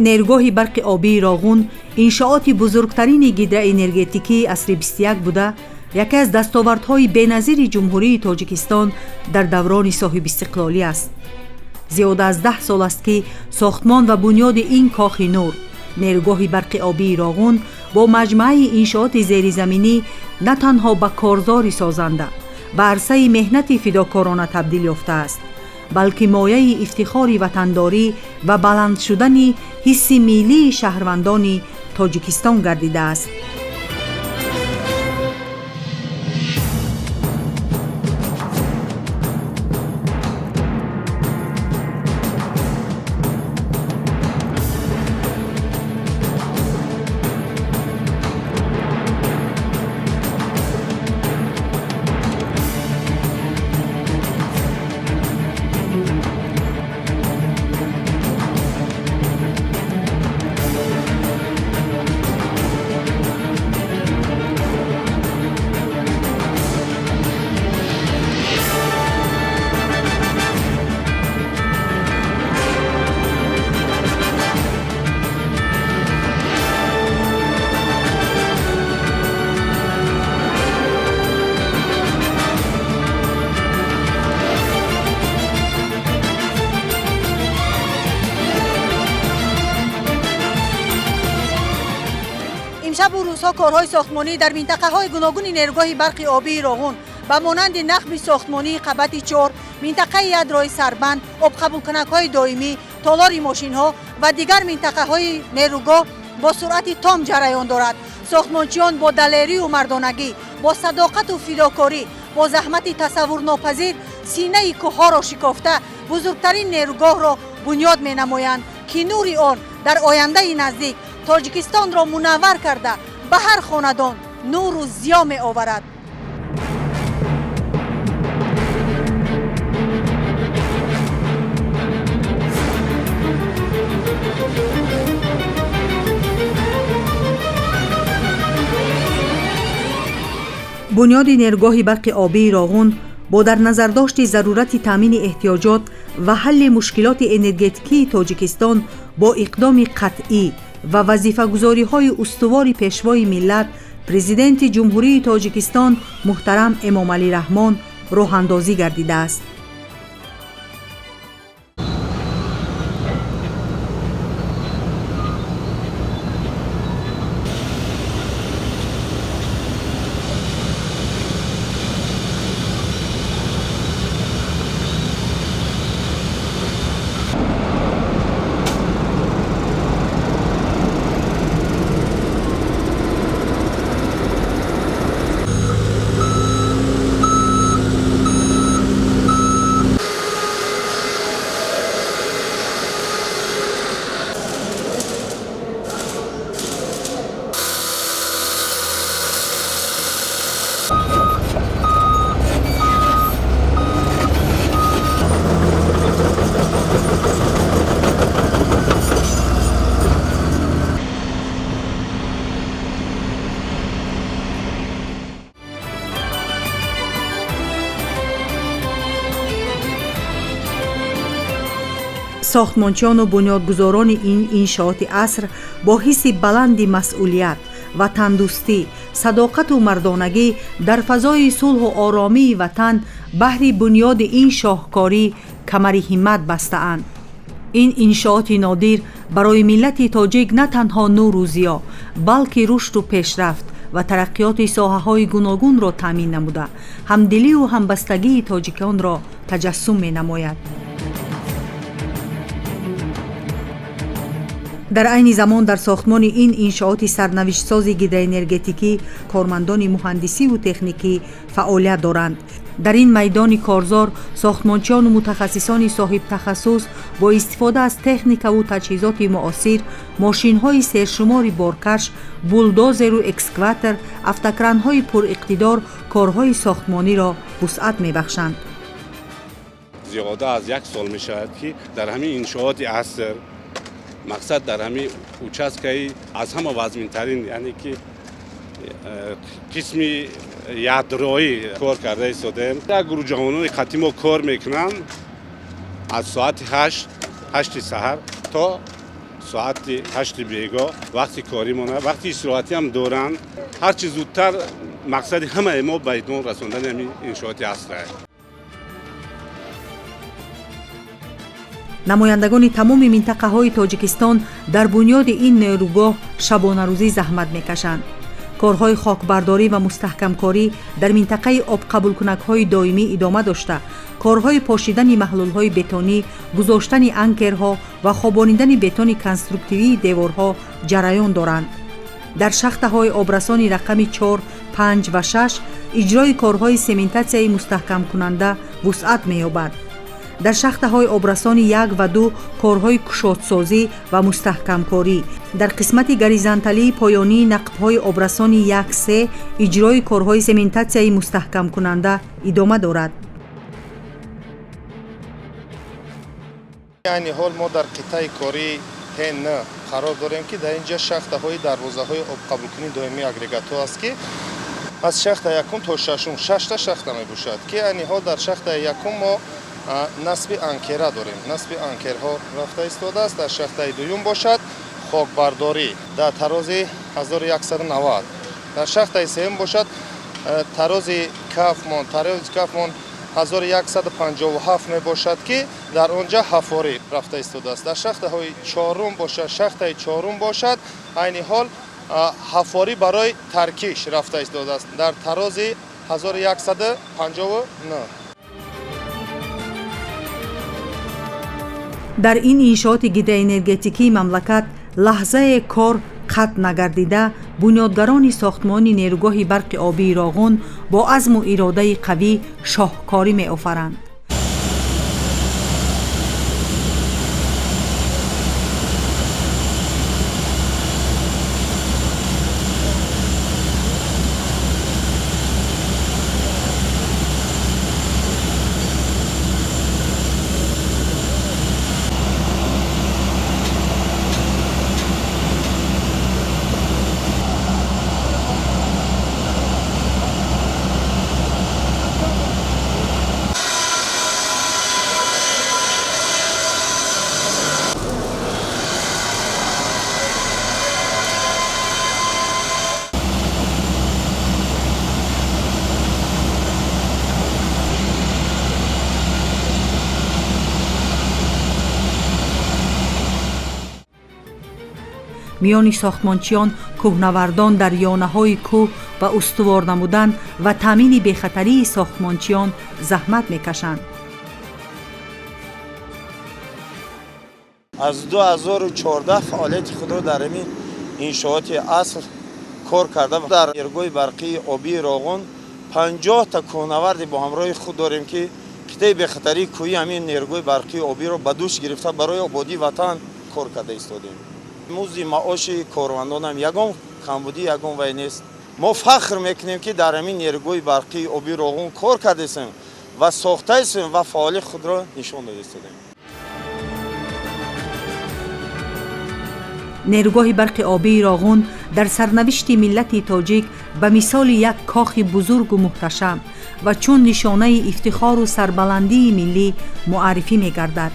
Нерӯгоҳи барқи обии Роғун иншооти бузургтарини гидроэнергетикии асри 21 буда, яке аз дастовардҳои беназири Ҷумҳурии Тоҷикистон дар даврони соҳибистиқлолӣ аст. Зиёда аз 10 сол аст, ки сохтмон ва бунёди ин кохи нур, нерӯгоҳи барқи обии Роғун бо маҷмӯаи иншооти зеризаминӣ, на танҳо ба корзори созанда, ба арсаи меҳнати фидокорона табдил ёфтааст, балки мояи ифтихори ватандорӣ ва баланд шудани ҳисси миллии шаҳрвандони Тоҷикистон гардидааст. Имшабу рӯзҳо корҳои сохтмонӣ дар минтақаҳои гуногуни нерӯгоҳи барқи обии Роғун, ба монанди нақби сохтмонии қабати чор, минтақаи ядрои сарбанд, обқабулкунакҳои доимӣ, толори мошинҳо ва дигар минтақаҳои нерӯгоҳ, бо суръати том ҷараён дорад. Сохтмончиён бо далерию мардонагӣ, бо садоқату фидокорӣ, бо заҳмати тасаввурнопазир синаи кӯҳҳоро шикофта, бузургтарин нерӯгоҳро бунёд менамоянд, ки нури он дар ояндаи наздик Тоҷикистонро мунаввар карда, ба ҳар хонадон нуру зиё меоварад. Бунёди нерӯгоҳи барқи обии Роғун бо дар назардошти зарурати таъмини эҳтиёҷот ва ҳалли мушкилоти энергетикии Тоҷикистон, бо иқдоми қатъӣ ва вазифагузориҳои устувори Пешвои миллат, Президенти Ҷумҳурии Тоҷикистон муҳтарам Эмомалӣ Раҳмон роҳандозӣ гардидааст. Сохтмончиёну бунёдгузорони ин иншооти аср бо ҳисси баланди масъулият, ватандӯстӣ, садоқату мардонагӣ дар фазои сулҳу оромии ватан баҳри бунёди ин шоҳкорӣ камари ҳиммат бастаанд. Ин иншооти нодир барои миллати тоҷик на танҳо нуру зиё, балки рушду пешрафт ва тараққиёти соҳаҳои гуногунро таъмин намуда, ҳамдилию ҳамбастагии тоҷиконро таҷассум менамояд. Дар айни замон дар сохтмони ин иншооти сарнавиштсози гидроэнергетикӣ кормандони муҳандисиву техникӣ фаъолият доранд. Дар ин майдони корзор сохтмончиёну мутахассисони соҳибтахассус бо истифода аз техникаву таҷҳизоти муосир, мошинҳои сершумори боркаш, булдозеру экскаватор, автокранҳои пуриқтидор корҳои сохтмониро вусъат мебахшанд. Зиёда аз як сол мешавад, ки дар ҳамин иншооти аср, мақсад, дар ҳамин участкаи аз ҳама вазминтарин, яъне ки қисми ядроӣ, кор карда истодаем. Як гурӯҳ ҷавонони қатӣ мо кор мекунанд аз соати 8, 8-и саҳар то Соати 8 бегоҳ вақти корӣ мона, вақти истироҳатӣ ҳам доранд. Ҳарчи зудтар мақсади ҳамаи мо ба итмом расондани ҳамин иншооти аср. Намояндагони тамоми минтақаҳои Тоҷикистон дар бунёди ин нерӯгоҳ шабонарӯзӣ заҳмат мекашанд. Корҳои хокбардорӣ ва мустаҳкамкорӣ дар минтақаи обқабулкунакҳои доимӣ идома дошта, корҳои пошидани маҳлулҳои бетонӣ, гузоштани анкерҳо ва хобонидани бетони конструктивии деворҳо ҷараён доранд. Дар шахтаҳои обрасони рақами 4, 5 ва 6 иҷрои корҳои сементатсияи мустаҳкамкунанда вусъат меёбад. Дар шахтаҳои обрасони 1 ва 2 корҳои кушодсозӣ ва мустаҳкамкорӣ, дар қисмати горизонталии поёнии нақбҳои обрасони 1, 3 иҷрои корҳои сементатсияи мустаҳкамкунанда идома дорад. Айни ҳол мо дар қитъаи кории ТН қарор дорем, ки дар ин ҷо шахтаҳои дарвозаҳои обқабулкунии доимии агрегатҳо аст, ки аз шахта якум то шашум шашта шахта мебошад, ки айни ҳол дар шахтаи якум мо насби анкера дорем. Насби анкерҳо рафта истодааст. Дар шахтаи дуюм бошад хокбардорӣ дар тарози 1190. Дар шахтаи сеюм бошад тарози кафмон, тарози кафмон 1157 мебошад, ки дар он ҷо ҳафорӣ рафта истодааст. Дар шахтаҳои чорум бошад, шахтаи чорум бошад, айни ҳол ҳафорӣ барои таркиш рафта истодааст дар тарози 1159. Дар ин иншооти гидроэнергетикии мамлакат лаҳзае кор қатъ нагардида, бунёдгарони сохтмони нерӯгоҳи барқи обии Роғун бо азму иродаи қавӣ шоҳкорӣ меофаранд. Миёни сохтмончиён кӯҳнавардон дар ёнаҳои кӯҳ ба устувор намудан ва таъмини бехатарии сохтмончиён заҳмат мекашанд. Аз 2014 фаъолияти худро дар ҳамин иншооти аср кор карда, дар нерӯгоҳи барқии обии Роғун 50-та кӯҳнаварде бо ҳамроҳи худ дорем, ки қитъаи бехатарии кӯҳии ҳамин нерӯгоҳи барқии обиро ба дӯш гирифта, барои ободии ватан кор карда истодем. Музди маоши кормандонам ягон камбудӣ, ягон вай нест. Мо фахр мекунем, ки дар ҳамин нерӯгоҳи барқии обии Роғун кор кардастем ва сохтаистем ва фаъолии худро нишон дода истодем. Нерӯгоҳи барқи обии Роғун дар сарнавишти миллати тоҷик ба мисоли як кохи бузургу муҳташам ва чун нишонаи ифтихору сарбаландии миллӣ муаррифӣ мегардад.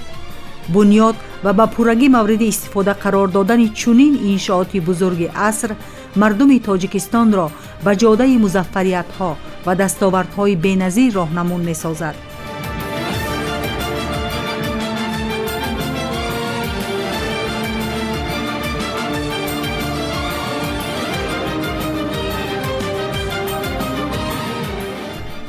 Бунёд ва ба пуррагӣ мавриди истифода қарор додани чунин иншооти бузурги аср мардуми Тоҷикистонро ба ҷодаи музаффариятҳо ва дастовардҳои беназир роҳнамун месозад.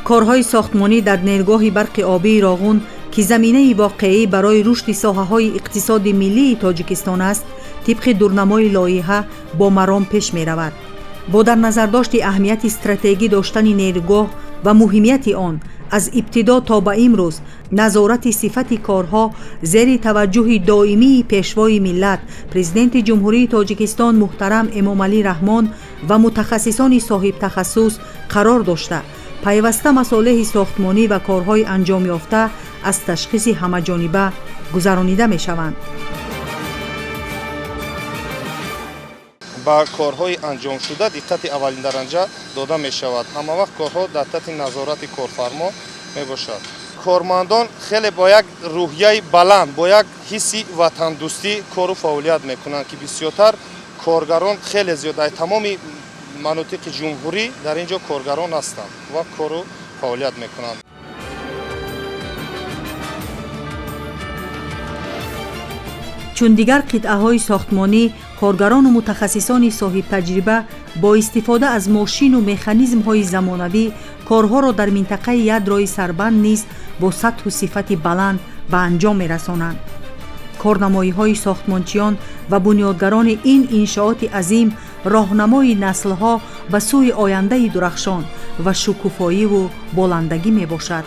Корҳои сохтмонӣ дар нерӯгоҳи барқи обии Роғун, ки заминаи воқеӣ барои рушди соҳаҳои иқтисоди миллии Тоҷикистон аст, тибқи дурнамои лоиҳа бо маром пеш меравад. Бо дар назардошти аҳамияти стратегӣ доштани нерӯгоҳ ва муҳимияти он, аз ибтидо то ба имрӯз назорати сифати корҳо зери таваҷҷӯҳи доимии Пешвои миллат, Президенти Ҷумҳурии Тоҷикистон муҳтарам Эмомалӣ Раҳмон ва мутахассисони соҳибтахассус қарор дошта, пайваста масолеҳи сохтмонӣ ва корҳои анҷомёфта аз ташхиси ҳамаҷониба гузаронида мешаванд. Ба корҳои анҷомшуда диққати аввалиндараҷа дода мешавад. Ҳамавақт корҳо дар таҳти назорати корфармо мебошад. Кормандон хеле бо як рӯҳияи баланд, бо як ҳисси ватандӯстӣ кору фаъолият мекунанд, ки бисёртар коргарон хеле зиёд дар тамоми манотиқи ҷумҳурӣ дар ин ҷо коргарон ҳастанд ва кору фаъолият мекунанд. Чун дигар қитъаҳои сохтмонӣ, коргарону мутахассисони соҳибтаҷриба бо истифода аз мошину механизмҳои замонавӣ корҳоро дар минтақаи ядрои Сарбанд низ бо сатҳу сифати баланд ба анҷом мерасонанд. Корнамоиҳои сохтмончиён ва бунёдгарони ин иншооти азим роҳнамои наслҳо ба сӯи ояндаи дурахшон ва шукуфоиву боландагӣ мебошад.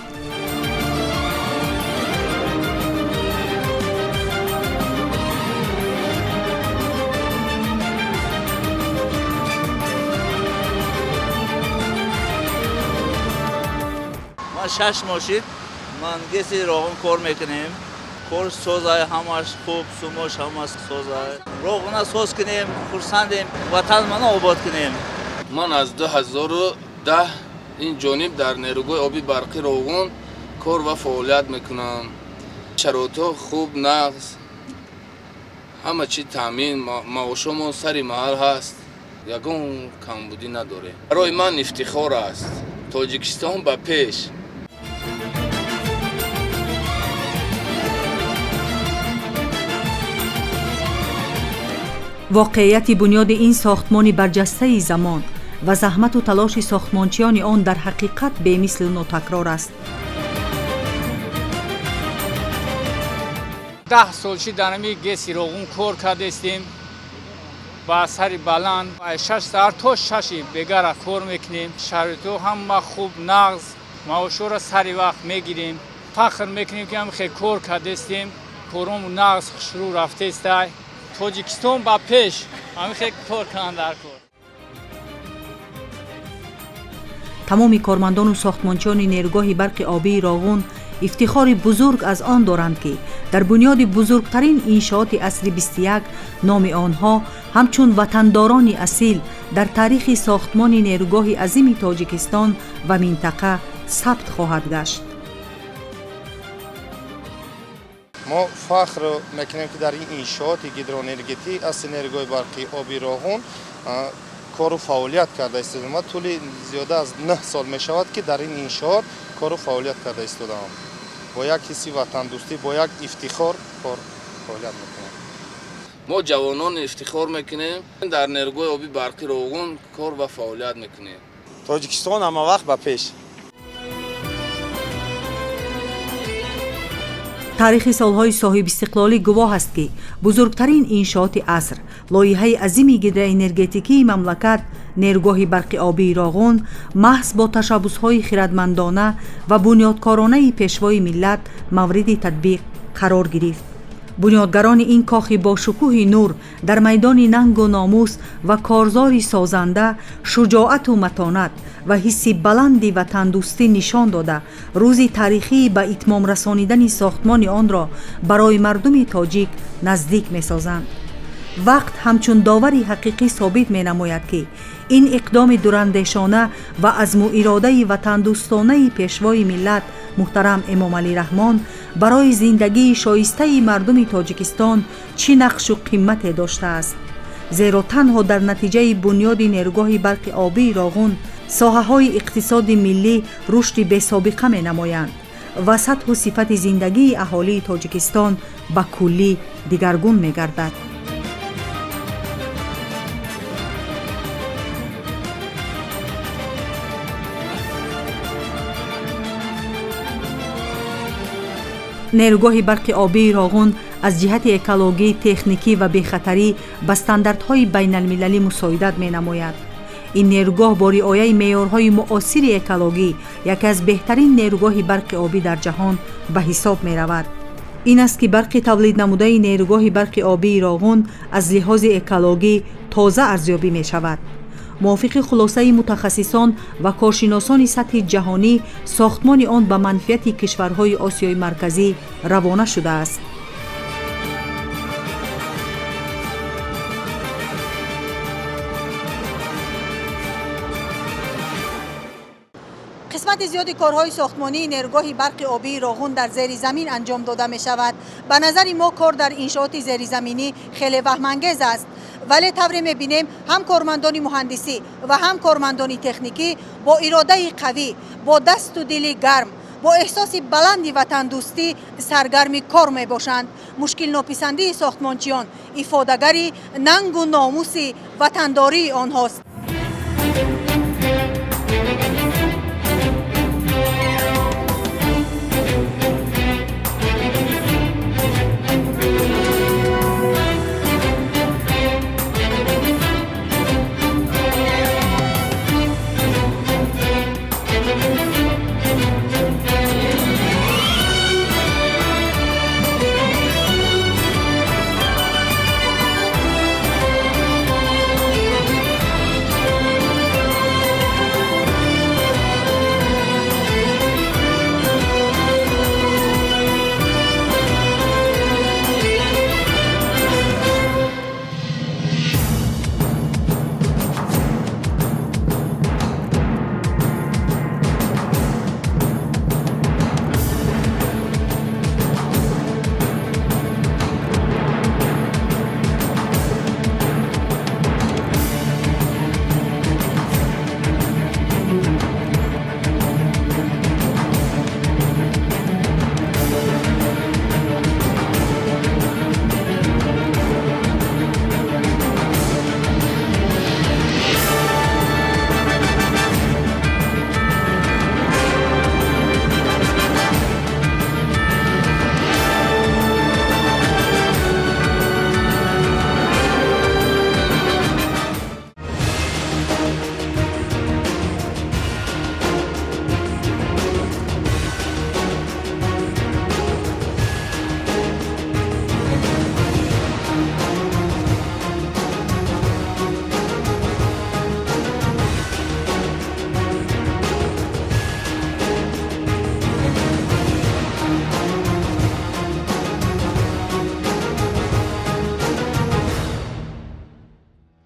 Ма 6 моҳ шид, ман ГЭСи Роғун кор мекунем. Кор созай, ҳамаш хуб, сумош ҳамаш созай. Роғуна соз кунем, хурсандем, ватан мана обод кунем. Ман аз 2010 ин ҷониб дар нерӯгоҳи оби барқи Роғун кор ва фаъолият мекунам. Шароитҳо хуб, нағз, ҳама чӣ таъмин, маошомон сари маҳал ҳаст, ягон камбудӣ надорем. Барои ман ифтихор аст. Тоҷикистон ба пеш! Воқеияти бунёди ин сохтмони барҷастаи замон ва заҳмату талоши сохтмончиёни он дар ҳақиқат бемислу нотакрор аст. 10 сол шид, дар ҳами ГЭСи Роғун кор кардестем ба сари баланд. 6 саҳар то 6-и бегара кор мекунем. Шароитҳо ҳама хуб, нағз, маошҳоро сари вақт мегирем. Фахр мекунем, ки ҳам хел кор кардестем. Корому нағз, хушрӯ рафтестай. Тоҷикистон ба пеш! Ҳамин хел кор кунанд дар кор. Тамоми кормандону сохтмончиёни нерӯгоҳи барқи обии Роғун ифтихори бузург аз он доранд, ки дар бунёди бузургтарин иншооти асри 21 номи онҳо ҳамчун ватандорони асил дар таърихи сохтмони нерӯгоҳи азими Тоҷикистон ва минтақа сабт хоҳад гашт. Мо фахр мекунем, ки дар ин иншооти гидроэнергетӣ аз нерӯгоҳи барқи оби Роғун кору фаъолият карда истодаем ва тӯли зиёда аз 9 сол мешавад, ки дар ин иншоот кору фаъолият карда истодаам. Бо як ҳисси ватандӯстӣ, бо як ифтихор кор фаъолият мекунам. Мо ҷавонон ифтихор мекунем, дар нерӯгоҳи оби барқи Роғун кор ва фаъолият мекунем. Тоҷикистон ҳама вақт ба пеш! Таърихи солҳои соҳибистиқлолӣ гувоҳ аст, ки бузургтарин иншооти аср, лоиҳаи азими гидроэнергетикии мамлакат, нерӯгоҳи барқи обии Роғун, маҳз бо ташаббусҳои хирадмандона ва бунёдкоронаи Пешвои миллат мавриди татбиқ қарор гирифт. Бунёдгарони ин кохи бошукӯҳи нур дар майдони нангу номус ва корзори созанда шуҷоату матонат ва ҳисси баланди ватандӯстӣ нишон дода, рӯзи таърихии ба итмом расонидани сохтмони онро барои мардуми тоҷик наздик месозанд. Вақт ҳамчун довари ҳақиқӣ собит менамояд, ки ин иқдоми дурандешона ва азму иродаи ватандӯстонаи Пешвои миллат муҳтарам Эмомалӣ Раҳмон барои зиндагии шоистаи мардуми Тоҷикистон чӣ нақшу қиммате доштааст. Зеро танҳо дар натиҷаи бунёди нерӯгоҳи барқи обии Роғун соҳаҳои иқтисоди миллӣ рушди бесобиқа менамоянд ва сатҳу сифати зиндагии аҳолии Тоҷикистон ба куллӣ дигаргун мегардад. Нерӯгоҳи барқи обии Роғун аз ҷиҳати экологӣ, техникӣ ва бехатарӣ ба стандартҳои байналмилалӣ мусоидат менамояд. Ин нерӯгоҳ бо риояи меъёрҳои муосири экологӣ яке аз беҳтарин нерӯгоҳи барқи обӣ дар ҷаҳон ба ҳисоб меравад. Ин аст, ки барқи тавлиднамудаи нерӯгоҳи барқи обии Роғун аз лиҳози экологӣ тоза арзёбӣ мешавад. Мувофиқи хулосаи мутахассисон ва коршиносони сатҳи ҷаҳонӣ, сохтмони он ба манфиати кишварҳои Осиёи Марказӣ равона шудааст. Қисмати Қисмати зиёди корҳои сохтмонии нерӯгоҳи барқи обии Роғун дар зери замин анҷом дода мешавад. Ба назари мо кор дар иншооти зеризаминӣ хеле ваҳмангез аст, вале тавре мебинем, ҳам кормандони муҳандисӣ ва ҳам кормандони техникӣ бо иродаи қавӣ, бо дасту дили гарм, бо эҳсоси баланди ватандӯстӣ саргарми кор мебошанд. Мушкилнописандии сохтмончиён ифодагари нангу номуси ватандории онҳост.